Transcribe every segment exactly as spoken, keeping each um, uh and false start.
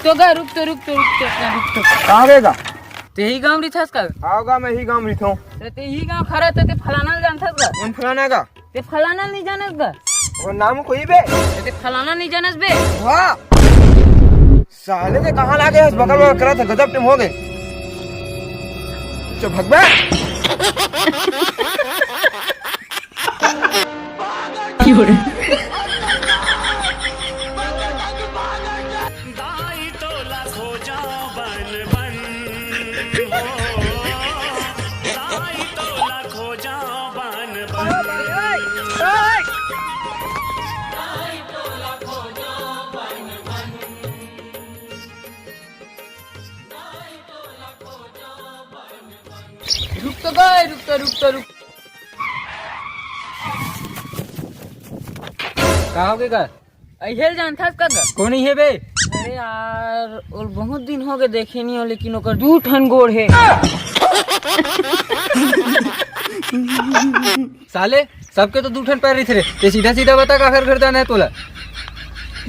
तो गा, रुक तो, रुक तो, रुक तो, रुक तो। कहाँ गए गा? ते ही गाँव रिथस का? आओ गा, मैं ही गाँव रिथों। ते, ते ही गाँव खड़ा, ते, ते फलाना ल जानथस का? कौन फलाना गा? ते फलाना नहीं जानस का? वो नाम कोई बे? ते, ते फलाना नहीं जानस बे? वाह! साले ते कहाँ लागे हस? बकर बकर करत हे, गजब टीम हो गए। चल भगवा। रुक तो गा, रुक तो, रुक तो, रुक। का हो गे गा? अइहेल जानथस का गा? कोन हे बे? अरे यार, ओला बहुत दिन हो गए देखे नहीं हो, लेकिन ओकर दू ठन गोड़ हे। साले, सबके तो दू ठन पैर रहिथे रे। ते सीधा सीधा बता, काकर घर जाना हे तोला?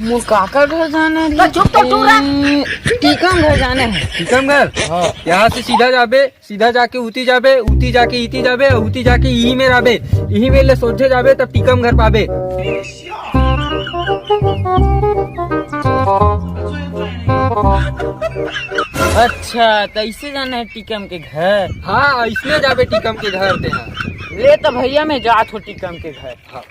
मोर काकर घर जाना हे? तो चुप तो, चुप रह। ए, टीकम घर जाना हे। टीकम घर? हाँ। यहाँ से सीधा जाबे, सीधा जाके उती जाबे, उती जाके इती जाबे, उती जाके इही मेर आबे, इही मेर ले सोझे जाबे, तब टीकम घर पाबे। अच्छा, त अइसे जाना हे टीकम के घर? हाँ, अइसने जाबे टीकम के घर ते हा। ले त भैया, मैं जात हों टीकम के घर। हाँ।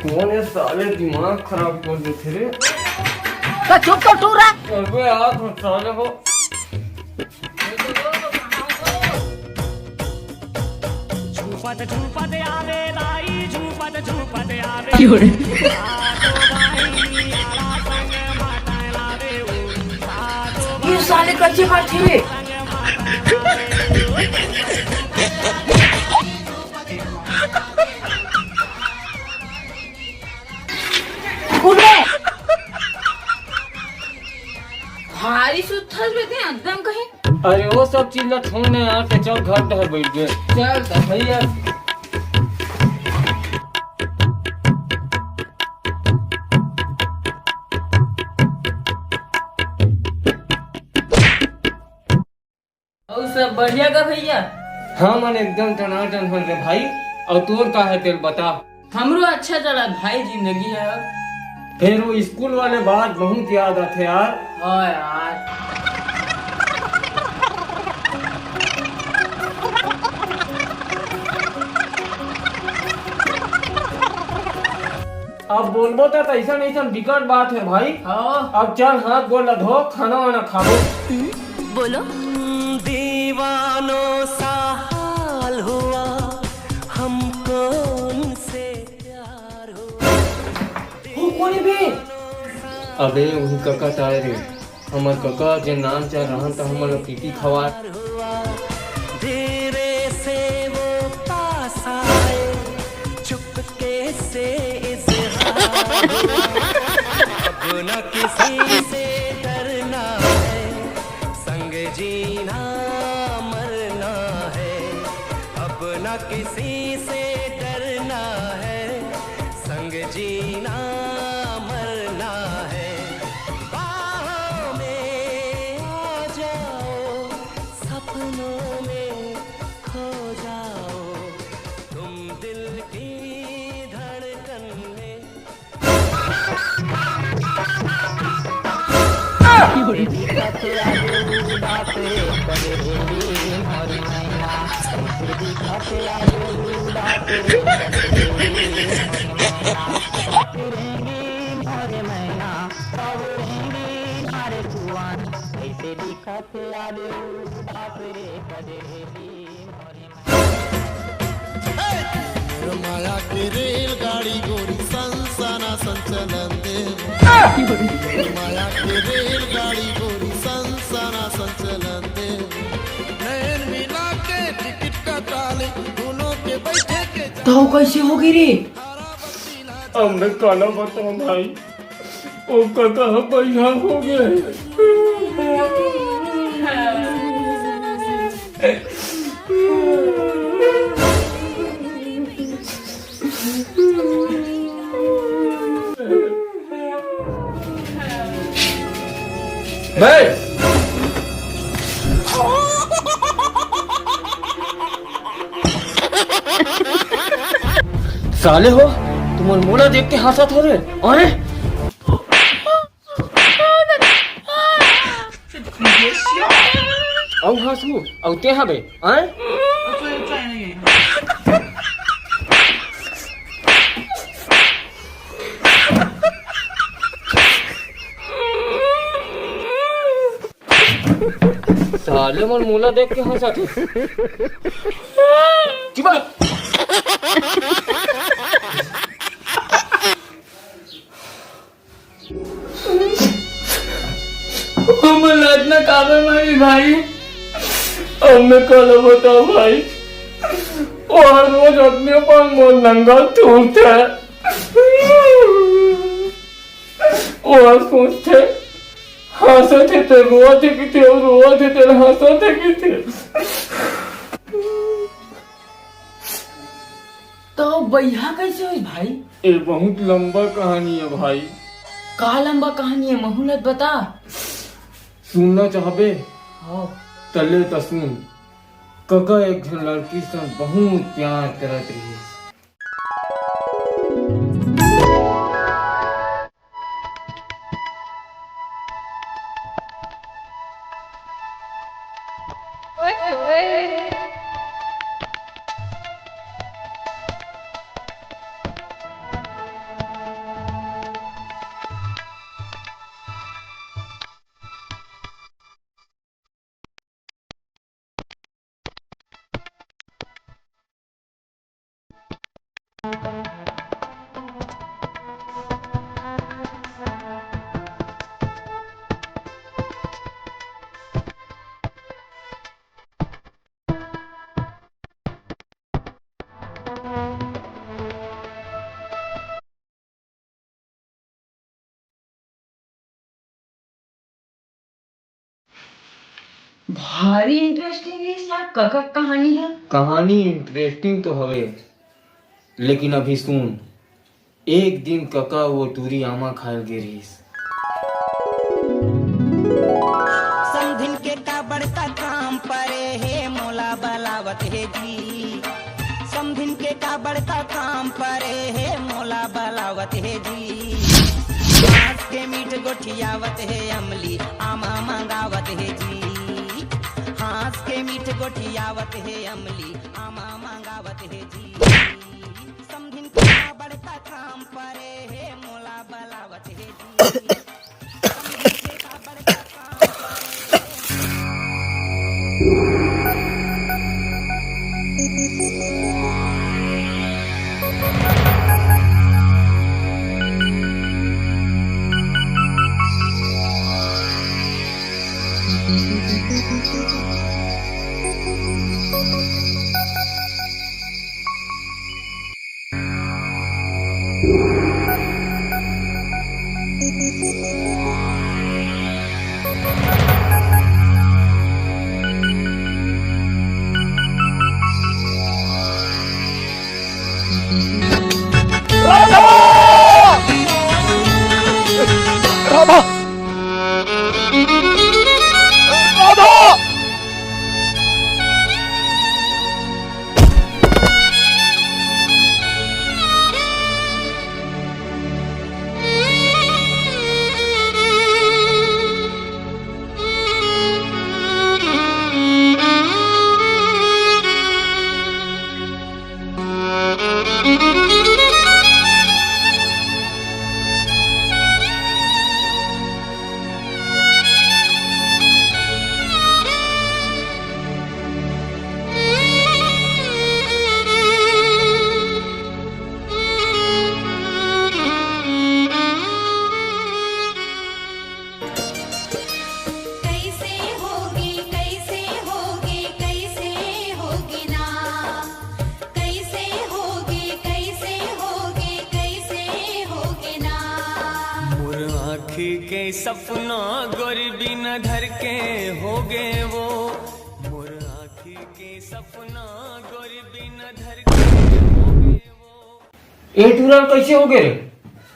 कौन हे साले, दिमाग खराब कर देथे रे। तो चुप तो टूरा। अबे यार, साले हो। झूपत झूपत आवे दाई, झूपत झूपत आवे। ये साले कच्चे काट थे रे। उठ बे। भारी सुत्थस बे ते एकदम कहीं। अरे वो सब चीज ला छोड़ ने यार, ते चल घर डहर बैठ गए। चल त भैया। अउ सब बढ़िया का भैया? हाँ मन एकदम टनाटन हो रे भाई। अउ तोर का हे तेल बता? हमरो अच्छा चलत भाई जिंदगी हे अब। फिर वो स्कूल वाले बात बहुत याद आथे यार। हाँ यार। अब बोलबो त अइसन अइसन बिकट बात हे भाई। हाँ। अब चल हाथ गोड़ ला धो, खाना वाना खाबो। बोलो। दीवानों सा हाल हुआ, हम कौन से प्यार हुआ। वो कोन हे बे? अबे उही कका ताय रे। हमर कका जेन नान चार रहन त हमन ल पीटी खवाय। धीरे से वो पास आए, चुपके से इजहार हुआ। अब न किसी से डरना है, संग जीना मरना है। अब न किसी से डरना है, संग जीना मरना है। बाहों में आ जाओ, सपनों में खो जाओ, तुम दिल की धड़कन में। माया के रेलगाड़ी गोरी संस सना संचलन देव, माया के रेलगाड़ी गोरी सन सना संचलन देव। नैन मिला के टिकट कटा ले, दोनों के बैठे के तौ कैसे हो गई रे? अब मैं काला बताऊं भाई, ओ कका ह बइहा हो गया है। बे! साले हो, तुमन मोला देख के हंसत हो रे? अरे? अउ हंसू, अउ ते हबे, हैं? साले मन मोला देख के हंसत हे। चुप। हमन लाज ना काबर मारी भाई? अब मैं काला बताऊं भाई, वो हर रोज अपने पर मोर नंगा थूकथे। वो हर सोचथे, हंसत हे ते रोवत हे किथे, अउ रोवत हे ते हंसत हे किथे। तो बइहा कैसे होइस भाई? ए बहुत लंबा कहानी है भाई। का लंबा कहानी है, महू ल बता। सुनना चाहबे? हाँ। तले त सुन। कका एक झन लड़की सन बहुत प्यार करत रहिस। भारी interesting हे यार, कका कहानी हे। कहानी interesting तो हवे, लेकिन अभी सुन, एक दिन कका वो टूरी आमा खायल गे रहिस। समधिन के का बड़का काम परे हे, मोला बलावत हे जी। समधिन के का बड़का काम परे हे, मोला बलावत हे जी। हाँस के मीठ गोठियावत हे अमली, आमा मंगावत हे जी। हाँस के मीठ गोठियावत हे अमली, आमा मंगावत हे जी। समधिन के का बड़का काम परे हे, मोला बलावत हे जी। राधा! राधा! राधा! सपना गोरी बिन धर के हो गए वो, मोर आँखी के सपना गोरी बिन धर के हो गए वो। ए टूरा, कैसे हो गए रे?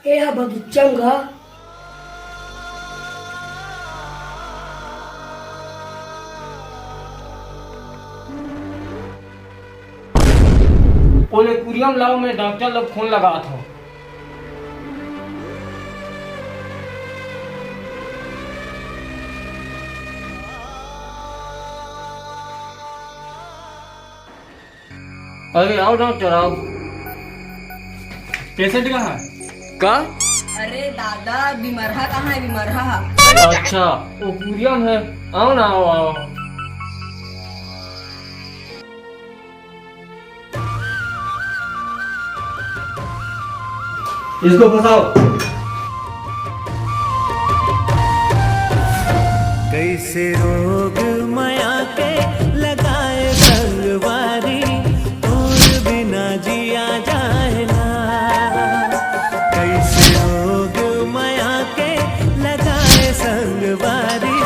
ए हा बगीचा में गा। ओले कुरियम लाओ, मैं डॉक्टर लोग फोन लगात हूँ। अरे आओ डॉक्टर, आओ। पेशेंट कहाँ है? का? अरे दादा, बीमरहा कहाँ है? बीमरहा। अच्छा, वो कुरियम है। आओ ना, आओ, आओ। इसको फंसाओ। कैसे रोग मया के लगाए संगवारी, तोर बिना जिया जाए ना। कैसे रोग मया के लगाए संगवारी,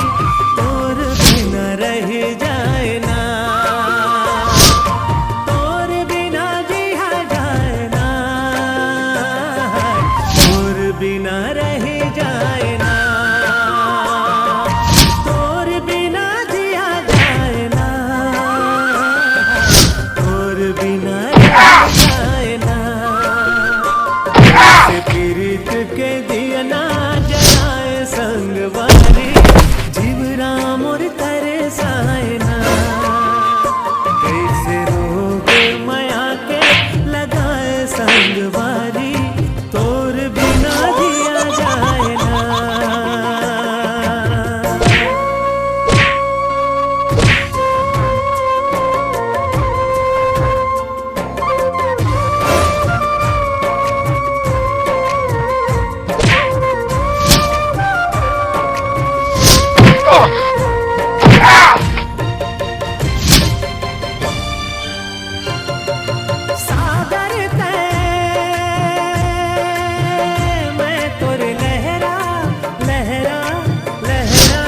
तोर बिना रह जाए ना। तोर बिना जिया जाए ना, तोर बिना रह जाए ना, तोर बिना जिया जाए ना, तोर बिना रह जाए ना। से पीरित के दिया ना जलाए संगवारी, जीवरा मोर तरसाए ना। कैसे रोग मया के लगाए संगवारी, तोर बिना जिया जाए ना। सागर तय मैं तोर लहरा, लहरा, लहरा।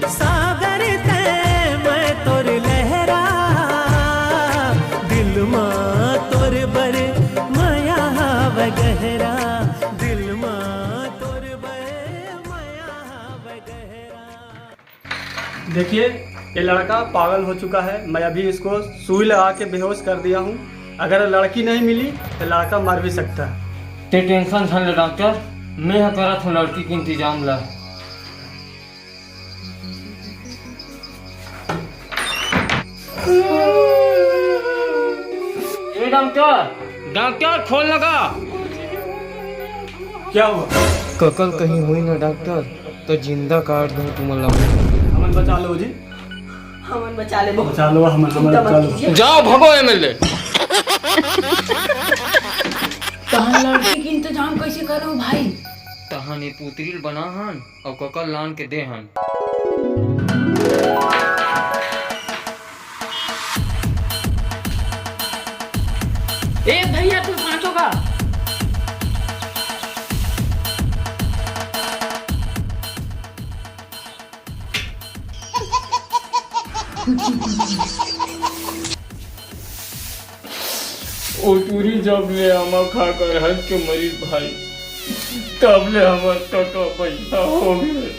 सागर तय मैं तोर लहरा, दिल मा तोर बर मया हाव गहरा, दिल मा तोर बर मया हाव गहरा। देखिए, ये लड़का पागल हो चुका है। मैं अभी इसको सुई लगा के बेहोश कर दिया हूँ। अगर लड़की नहीं मिली तो लड़का मर भी सकता है। ते टेंशन झन ले डॉक्टर, मैं ह करत हूँ लड़की के इंतजाम ला। ए डॉक्टर, डॉक्टर खोल लगा। क्या हुआ? ककल कहीं हुई ना डॉक्टर, तो जिंदा काट दूं तुमन ला। हमन बचा लो जी। हमन बचा लेबो। बचा लो, हमन, हमन चिंता मत बचा लो। कीजिए। जाओ, भगो एमएलए। तहन लड़की के इंतजाम कैसे करो भाई? तहन ये पुतरी ल बना हन। अउ ककल लान के दे हन। ए भैया, तू पाँचों का। ओ टूरी जब ले आमा खा कर हंस के मरिस भाई, तब ले हमर कका पैसा हो गए।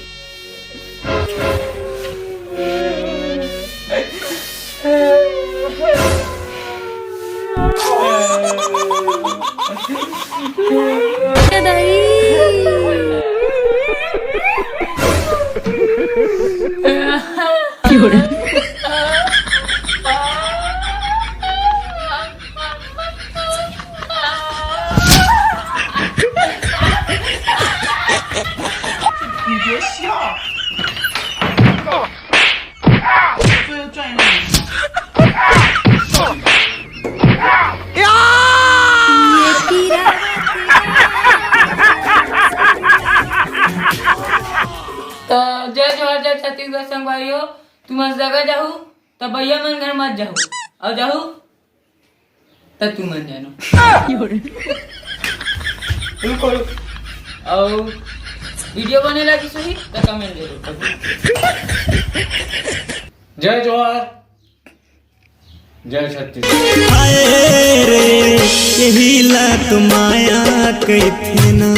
त जय जोहार, जय छत्तीसगढ़ संगवारी हो। तुमन जगह जाहू, त भैया मन घर मत जाहू, अउ जाहू, त तुमन जानो। रुको, रुको। अउ वीडियो बने लागिस होही त कमेंट जरूर करहू। जय जोहार, जय छत्तीसगढ़। हाय रे, यही ला तो माया कहिथे ना।